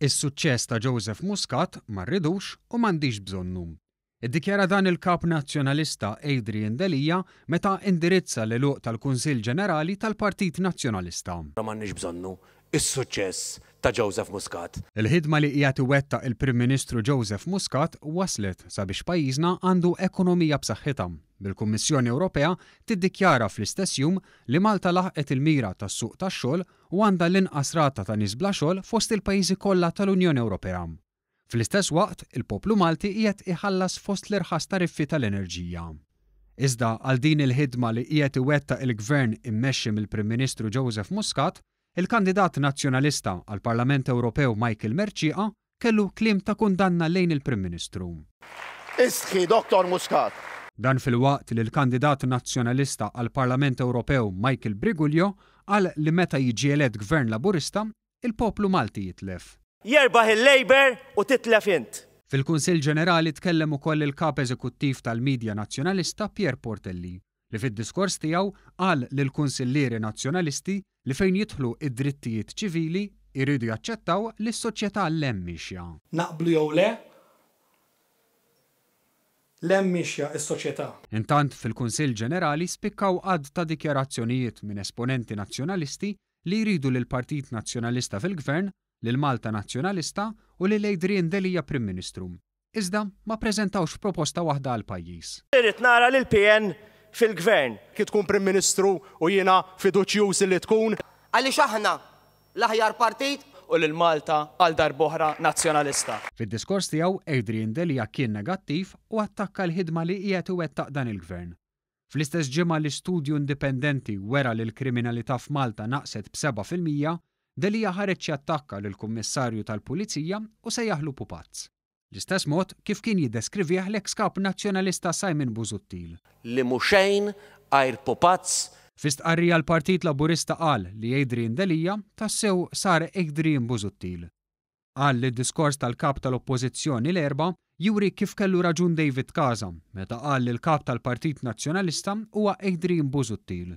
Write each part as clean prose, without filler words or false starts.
Is-suċċess ta' Joseph Muscat ma rridux u m'għandix bżonnu. Iddikjara dan il-Kap Nazzjonalista Adrian Delia meta indirizza l-għeluq tal-Kunsill Ġenerali tal-Partit Nazzjonalista. M'għandniex bżonnu s-suċċess ta' Joseph Muscat. Il-ħidma li qiegħed iwettaq il-Prim Ministru Joseph Muscat wasslet sabiex pajjiżna għandu ekonomija b'saħħitha, bil-Kummissjoni Ewropea tiddikjara fl-istess jum li Malta laħqet il-mira tas-suq tax-xogħol u għandha l-inqas rata ta' nies bla xogħol fost il-pajjiżi kollha tal-Unjoni Ewropea. Fl-istess waqt, il-poplu Malti qiegħed iħallas fost l-irħas tariffi tal-enerġija. Iżda għal din il-ħidma li qiegħed iwettaq il-Gvern immexxi mill-Prim Ministru Joseph Muscat, il-kandidat Nazzjonalista għall-Parlament Ewropew Michael Mercieca kellu kliem ta' kundanna lejn il-Prim Ministru. Istħi Dottor Muscat! Dan filwaqt li l-kandidat Nazzjonalista għall-Parlament Ewropew Michael Briguglio qal li meta jiġi elett Gvern Laburista, il-poplu Malti jitlef. Jerbaħ il-Labour u titlef int. Fil-Kunsill Ġenerali tkellem ukoll il-Kap Eżekuttiv tal-Media Nazzjonalista Pierre Portelli, li fid-diskors tiegħu qal lill-Kunsillieri Nazzjonalisti li fejn jidħlu d-drittijiet ċivili jridu jaċċettaw li s-soċjetà 'l hemm miexja. Naqblu jew le, 'l hemm miexja s-soċjetà. Intant fil-Kunsill Ġenerali spikkaw għadd ta' dikjarazzjonijiet minn esponenti Nazzjonalisti li jridu lill-Partit Nazzjonalista fil-Gvern, lil Malta Nazzjonalista u lil Adrian Delia Prim Ministru. Iżda ma ppreżentawx proposta waħda għall-pajjiż. Irrid nara lill-PN fil-Gvern. Tkun Prim Ministru u jiena fiduċjuż li tkun. Għaliex aħna l-aħjar partit. U lil Malta għal darb'oħra Nazzjonalista. Fid-diskors tiegħu Adrian Delia kien negattiv u attakka l-ħidma li qiegħed iwettaq dan il-Gvern. Fl-istess ġimgħa li studju indipendenti wera li l-kriminalità f'Malta naqset b'7%, Delia ħareġ jattakka lill-Kummissarju tal-Pulizija u sejjaħlu pupazz. L-istess mod kif kien jiddeskrivih l-eks Kap Nazzjonalista Simon Busuttil. Li mhu xejn għajr pupazz. Fi stqarrija l-Partit Laburista qal li Adrian Delia tassew sar Adrian Busuttil. Qal li d-diskors tal-Kap tal-Oppożizzjoni l-Erbgħa juri kif kellu raġun David Casa meta qal li l-Kap tal-Partit Nazzjonalista huwa Adrian Busuttil.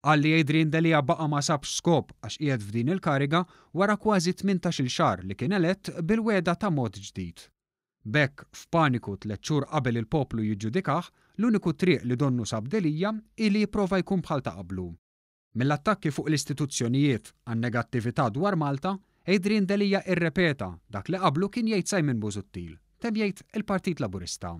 Qal li Adrian Delia baqa' ma sabx skop għax qiegħed f'din il-kariga wara kważi tmintax-il xahar li kien elett bil-wegħda ta' mod ġdid. B'hekk, f'paniku tlett xhur qabel il-poplu jiġġudikah, l-uniku triq li donnu sab Delia hi li jipprova jkun bħal ta' qablu. Mill-attakki fuq l-istituzzjonijiet għan-negattività dwar Malta, Adrian Delia irrepeta dak li qablu kien jgħid Simon Busuttil, temm jgħid il-Partit Laburista.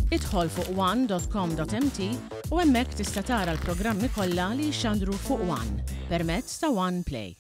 Idħol fuq one.com.mt u hemmhekk tista' tara l-programmi kollha li jixxandru fuq One permezz ta' One Play.